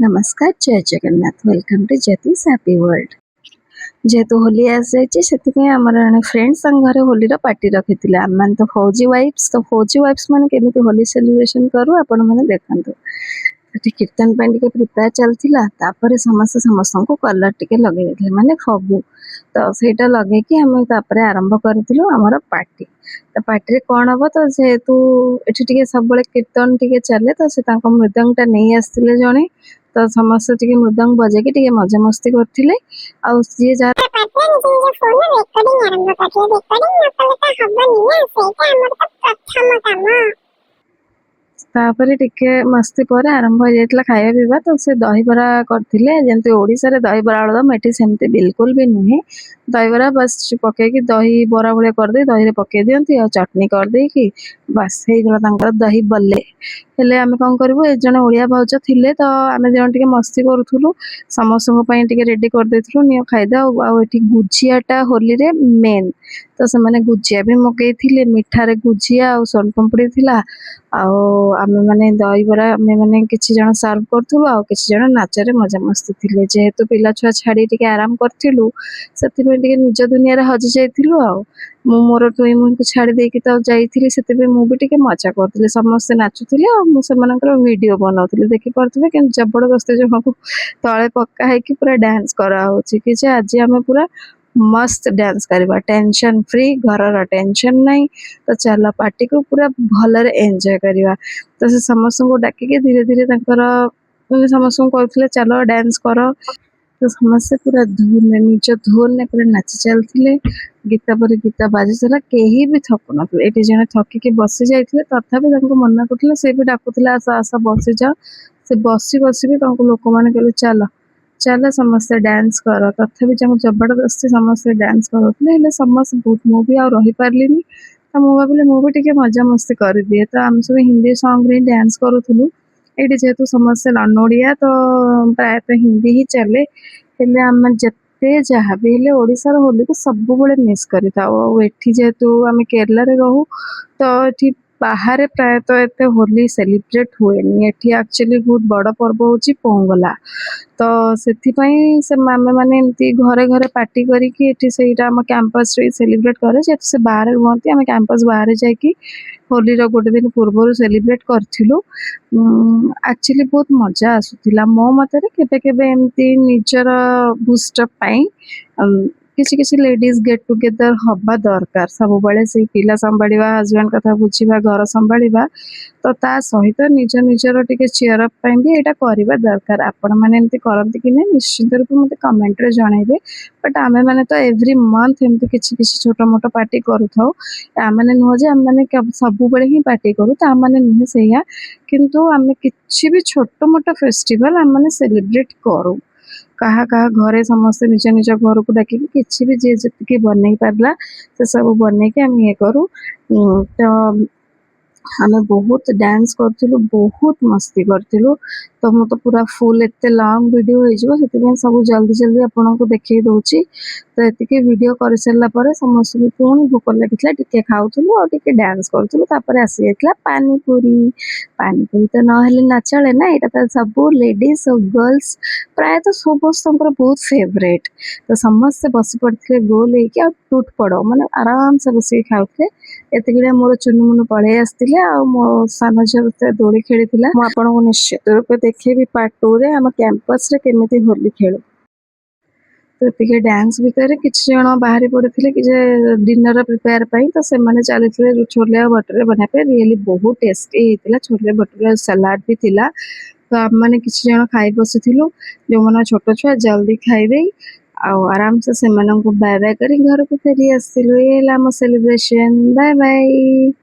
ନମସ୍କାର, ଜୟ Jagannath. Welcome to Jyoti's Happy World. ଯେହେତୁ ହୋଲି ଆସିଯାଇଛି, ସେଥିପାଇଁ ଆମର ଜଣେ ଫ୍ରେଣ୍ଡ ତାଙ୍କ ଘରେ ହୋଲିର ପାର୍ଟି ରଖିଥିଲେ। ଆମେମାନେ ତ ଫୌଜି ୱାଇଫ୍ସ, ତ ଫୌଜି ୱାଇଫ୍ସ ମାନେ କେମିତି ହୋଲି ସେଲିବ୍ରେସନ କରୁ, ଆପଣମାନେ ଦେଖନ୍ତୁ। ସେଠି କୀର୍ତ୍ତନ ପାଇଁ ଟିକେ ପ୍ରିପେୟାର ଚାଲିଥିଲା। ତାପରେ ସମସ୍ତେ ସମସ୍ତଙ୍କୁ କଲର ଟିକେ ଲଗେଇ ଦେଇଥିଲେ, ମାନେ ଫଗୁ। ତ ସେଇଟା ଲଗେଇକି ଆମେ ତାପରେ ଆରମ୍ଭ କରିଥିଲୁ ଆମର ପାର୍ଟି। ତ ପାର୍ଟିରେ କ'ଣ ହବ, ତ ଯେହେତୁ ଏଠି ଟିକେ ସବୁବେଳେ କୀର୍ତ୍ତନ ଟିକେ ଚାଲେ, ତ ସେ ତାଙ୍କ ମୃଦଙ୍ଗଟା ନେଇ ଆସିଥିଲେ ଜଣେ। ତ ସମସ୍ତେ ଟିକେ ମୃଦଙ୍ଗ ବଜେଇକି ଟିକେ ମଜାମସ୍ତି କରୁଥିଲେ। ଆଉ ଯିଏ ଯାହା ପାର୍ଟିରେ ନିଜ ନିଜ ଫୋନରେ ରେକର୍ଡିଂ ଆରମ୍ଭ କରିଥିଲେ। ରେକର୍ଡିଂ ନ କଲେ ତ ହବନି ନା, ସେଇଟା ଆମର ତ ପ୍ରଥମ କାମ। ତାପରେ ଟିକେ ମସ୍ତି ପରେ ଆରମ୍ଭ ହେଇଯାଇଥିଲା ଖାଇବା ପିଇବା। ତ ସେ ଦହିବରା କରିଥିଲେ। ଯେମିତି ଓଡ଼ିଶାରେ ଦହିବରା ଆଳୁଦମ, ଏଠି ସେମିତି ବିଲକୁଲ ବି ନୁହେଁ। ଦହିବରା ବାସ୍ ପକେଇକି ଦହି ବରା ଭଳିଆ କରିଦେଇ ଦହିରେ ପକେଇ ଦିଅନ୍ତି ଆଉ ଚଟଣି କରିଦେଇକି ବାସ୍ ହେଇଗଲା ତାଙ୍କର ଦହି ବଲ୍ଲେ। ହେଲେ ଆମେ କ'ଣ କରିବୁ? ଏ ଜଣେ ଓଡ଼ିଆ ଭାଉଜ ଥିଲେ, ତ ଆମେ ଜଣ ଟିକେ ମସ୍ତି କରୁଥିଲୁ। ସମସ୍ତଙ୍କ ପାଇଁ ଟିକେ ରେଡ଼ି କରିଦେଇଥିଲୁ, ନିଅ ଖାଇଦେ। ଆଉ ଏଠି ଗୁଜିଆଟା ହୋଲିରେ ମେନ୍। ତ ସେମାନେ ଗୁଜିଆ ବି ମଗେଇଥିଲେ। ମିଠାରେ ଗୁଜିଆ ଆଉ ସୋନପାମ୍ପୁଡ଼ି ଥିଲା। ଆଉ ଆମେମାନେ ଦହିବରା, ଆମେମାନେ କିଛି ଜଣ ସର୍ଭ କରୁଥିଲୁ ଆଉ କିଛି ଜଣ ନାଚରେ ମଜାମସ୍ତି ଥିଲେ। ଯେହେତୁ ପିଲା ଛୁଆ ଛାଡ଼ି ଟିକେ ଆରାମ କରିଥିଲୁ, ସେଥିପାଇଁ ଟିକେ ନିଜ ଦୁନିଆରେ ହଜି ଯାଇଥିଲୁ। ଆଉ ମୁଁ ମୋର ଟୁଇଁ ମୁଇଁକୁ ଛାଡ଼ି ଦେଇକି ତ ଯାଇଥିଲି, ସେଥିପାଇଁ ମୁଁ ବି ଟିକେ ମଜା କରୁଥିଲି। ସମସ୍ତେ ନାଚୁଥିଲେ ଆଉ ମୁଁ ସେମାନଙ୍କର ଭିଡ଼ିଓ ବନାଉଥିଲି। ଦେଖିପାରୁଥିବେ କିନ୍ତୁ ଜବରଦସ୍ତି ଜଣକୁ ତଳେ ପକା ହେଇକି ପୁରା ଡ୍ୟାନ୍ସ କରାହେଉଛି କି ଯେ ଆଜି ଆମେ ପୁରା ମସ୍ତ ଡ୍ୟାନ୍ସ କରିବା, ଟେନସନ୍ ଫ୍ରି, ଘରର ଟେନସନ୍ ନାହିଁ, ତ ଚାଲ ପାର୍ଟିକୁ ପୁରା ଭଲରେ ଏନ୍ଜୟ କରିବା। ତ ସେ ସମସ୍ତଙ୍କୁ ଡାକିକି ଧୀରେ ଧୀରେ ତାଙ୍କର ମାନେ ସମସ୍ତଙ୍କୁ କହୁଥିଲେ, ଚାଲ ଡ୍ୟାନ୍ସ କର। ତ ସମସ୍ତେ ପୁରା ଧୁନରେ, ନିଜ ଧୁନରେ ପୁରା ନାଚି ଚାଲିଥିଲେ। ଗୀତ ପରେ ଗୀତ ବାଜୁଥିଲା, କେହି ବି ଥକୁନଥିଲେ। ଏଠି ଜଣେ ଥକିକି ବସି ଯାଇଥିଲେ, ତଥାପି ତାଙ୍କୁ ମନା କରୁଥିଲେ। ସେ ବି ଡାକୁଥିଲେ, ଆସ ଆସ, ବସିଯାଅ। ସେ ବସି ବସି ବି ତାଙ୍କୁ ଲୋକମାନେ କହିଲେ, ଚାଲ ଚାଲ, ସମସ୍ତେ ଡ୍ୟାନ୍ସ କର। ତଥାପି ତାଙ୍କୁ ଜବରଦସ୍ତି ସମସ୍ତେ ଡ୍ୟାନ୍ସ କରାଉଥିଲେ। ହେଲେ ସମସ୍ତେ ବହୁତ, ମୁଁ ବି ଆଉ ରହିପାରିଲିନି। ତ ମୁଁ ଭାବିଲି ମୁଁ ବି ଟିକେ ମଜାମସ୍ତି କରିଦିଏ। ତ ଆମେ ସବୁ ହିନ୍ଦୀ ସଙ୍ଗରେ ହିଁ ଡ୍ୟାନ୍ସ କରୁଥିଲୁ। ଏଇଠି ଯେହେତୁ ସମସ୍ତେ ନନ୍ ଓଡ଼ିଆ, ତ ପ୍ରାୟତଃ ହିନ୍ଦୀ ହିଁ ଚାଲେ। ହେଲେ ଆମେ ଯେତେ ଯାହା ବି ହେଲେ ଓଡ଼ିଶାର ହୋଲିକୁ ସବୁବେଳେ ମିସ୍ କରିଥାଉ। ଆଉ ଏଠି ଯେହେତୁ ଆମେ କେରଳାରେ ରହୁ, ତ ଏଠି ବାହାରେ ପ୍ରାୟତଃ ଏତେ ହୋଲି ସେଲିବ୍ରେଟ୍ ହୁଏନି। ଏଠି ଆକ୍ଚୁଆଲି ବହୁତ ବଡ଼ ପର୍ବ ହେଉଛି ପୋଙ୍ଗଲା। ତ ସେଥିପାଇଁ ସେ ଆମେମାନେ ଏମିତି ଘରେ ଘରେ ପାର୍ଟି କରିକି ଏଠି ସେଇଟା ଆମ କ୍ୟାମ୍ପସରେ ସେଲିବ୍ରେଟ୍ କରେ। ଯେହେତୁ ସେ ବାହାରେ ରୁହନ୍ତି, ଆମେ କ୍ୟାମ୍ପସ ବାହାରେ ଯାଇକି ହୋଲିର ଗୋଟେ ଦିନ ପୂର୍ବରୁ ସେଲିବ୍ରେଟ୍ କରିଥିଲୁ। ଆକ୍ଚୁଆଲି ବହୁତ ମଜା ଆସୁଥିଲା। ମୋ ମତରେ କେବେ କେବେ ଏମିତି ନିଜର ବୁଷ୍ଟଅପ୍ ପାଇଁ କିଛି କିଛି ଲେଡ଼ିଜ୍ ଗେଟ୍ ଟୁଗେଦର ହବା ଦରକାର। ସବୁବେଳେ ସେଇ ପିଲା ସମ୍ଭାଳିବା, ହଜବେଣ୍ଡ କଥା ବୁଝିବା, ଘର ସମ୍ଭାଳିବା, ତ ତା ସହିତ ନିଜ ନିଜର ଟିକେ ଚିୟର ଅପ୍ ପାଇଁ ବି ଏଇଟା କରିବା ଦରକାର। ଆପଣମାନେ ଏମିତି କରନ୍ତି କି ନାହିଁ, ନିଶ୍ଚିନ୍ତ ରୂପେ ମୋତେ କମେଣ୍ଟରେ ଜଣାଇବେ। ବଟ୍ ଆମେମାନେ ତ ଏଭ୍ରି ମନ୍ଥ ଏମିତି କିଛି କିଛି ଛୋଟ ମୋଟ ପାର୍ଟି କରୁଥାଉ। ତା ମାନେ ନୁହଁ ଯେ ଆମେମାନେ ସବୁବେଳେ ହିଁ ପାର୍ଟି କରୁ, ତା ମାନେ ନୁହେଁ ସେଇଆ। କିନ୍ତୁ ଆମେ କିଛି ବି ଛୋଟ ମୋଟ ଫେଷ୍ଟିଭାଲ ଆମେମାନେ ସେଲିବ୍ରେଟ୍ କରୁ। କାହା କାହା ଘରେ ସମସ୍ତେ ନିଜ ନିଜ ଘରକୁ ଡାକିକି କିଛି ବି ଯିଏ ଯେତିକି ବନେଇ ପାରିଲା, ସେ ସବୁ ବନେଇକି ଆମେ ଇଏ କରୁ। ତ ଆମେ ବହୁତ ଡ୍ୟାନ୍ସ କରୁଥିଲୁ, ବହୁତ ମସ୍ତି କରିଥିଲୁ। ତ ମୁଁ ତ ପୁରା ଫୁଲ୍, ଏତେ ଲଙ୍ଗ ଭିଡ଼ିଓ ହେଇଯିବ, ସେଥିପାଇଁ ସବୁ ଜଲ୍ଦି ଜଲ୍ଦି ଆପଣଙ୍କୁ ଦେଖେଇ ଦେଉଛି। ତ ଏତିକି ଭିଡ଼ିଓ କରିସାରିଲା ପରେ ସମସ୍ତଙ୍କୁ ପୁଣି ଭୋକ ଲାଗିଥିଲା। ଟିକେ ଖାଉଥିଲୁ ଆଉ ଟିକେ ଡ୍ୟାନ୍ସ କରୁଥିଲୁ। ତାପରେ ଆସିଯାଇଥିଲା ପାନିପୁରୀ। ପାନିପୁରୀ ତ ନହେଲେ ନ ଚଳେ ନା। ଏଇଟା ତ ସବୁ ଲେଡ଼ିଜ୍ ଆଉ ଗର୍ଲସ, ପ୍ରାୟତଃ ସମସ୍ତଙ୍କର ବହୁତ ଫେଭରେଟ୍। ତ ସମସ୍ତେ ବସି ପଡ଼ିଥିଲେ ଗୋଲ ହେଇକି ଆଉ ଟୁଟ୍ ପଡ଼, ମାନେ ଆରାମସେ ବସିକି ଖାଉଥିଲେ। ଏତିକିରେ ମୋର ଚୁନୁ ମୁନୁ ପଳେଇ ଆସିଥିଲେ ଆଉ ମୋ ସାନ ଝିଅ ଭିତରେ ଦୋଳି ଖେଳିଥିଲା। ମୁଁ ଆପଣଙ୍କୁ ନିଶ୍ଚିତ ରୂପେ ଦେଖେଇବି ପାର୍ଟ 2ରେ ଆମ କ୍ୟାମ୍ପସରେ କେମିତି ହୋଲି ଖେଳୁ। ତ ଏତିକି ଡ୍ୟାନ୍ସ ଭିତରେ କିଛି ଜଣ ବାହାରି ପଡ଼ିଥିଲେ କି ଯେ ଡିନର ପ୍ରିପେୟାର ପାଇଁ। ତ ସେମାନେ ଚାଲିଥିଲେ ଛୋଲେ ଆଉ ଭଟୁରେ ବନେଇବା ପାଇଁ। ରିଏଲି ବହୁତ ଟେଷ୍ଟି ହେଇଥିଲା ଛୋଲେ ଭଟୁରେ, ସାଲାଡ଼ ବି ଥିଲା। ତ ଆମେମାନେ କିଛି ଜଣ ଖାଇ ବସିଥିଲୁ। ଯେଉଁମାନେ ଛୋଟ ଛୁଆ, ଜଲ୍ଦି ଖାଇଦେଇ ଆଉ ଆରାମସେ ସେମାନଙ୍କୁ ବାଏ ବାଏ କରି ଘରକୁ ଫେରି ଆସିଥିଲୁ। ଏ ହେଲା ଆମ ସେଲିବ୍ରେସନ। Bye bye.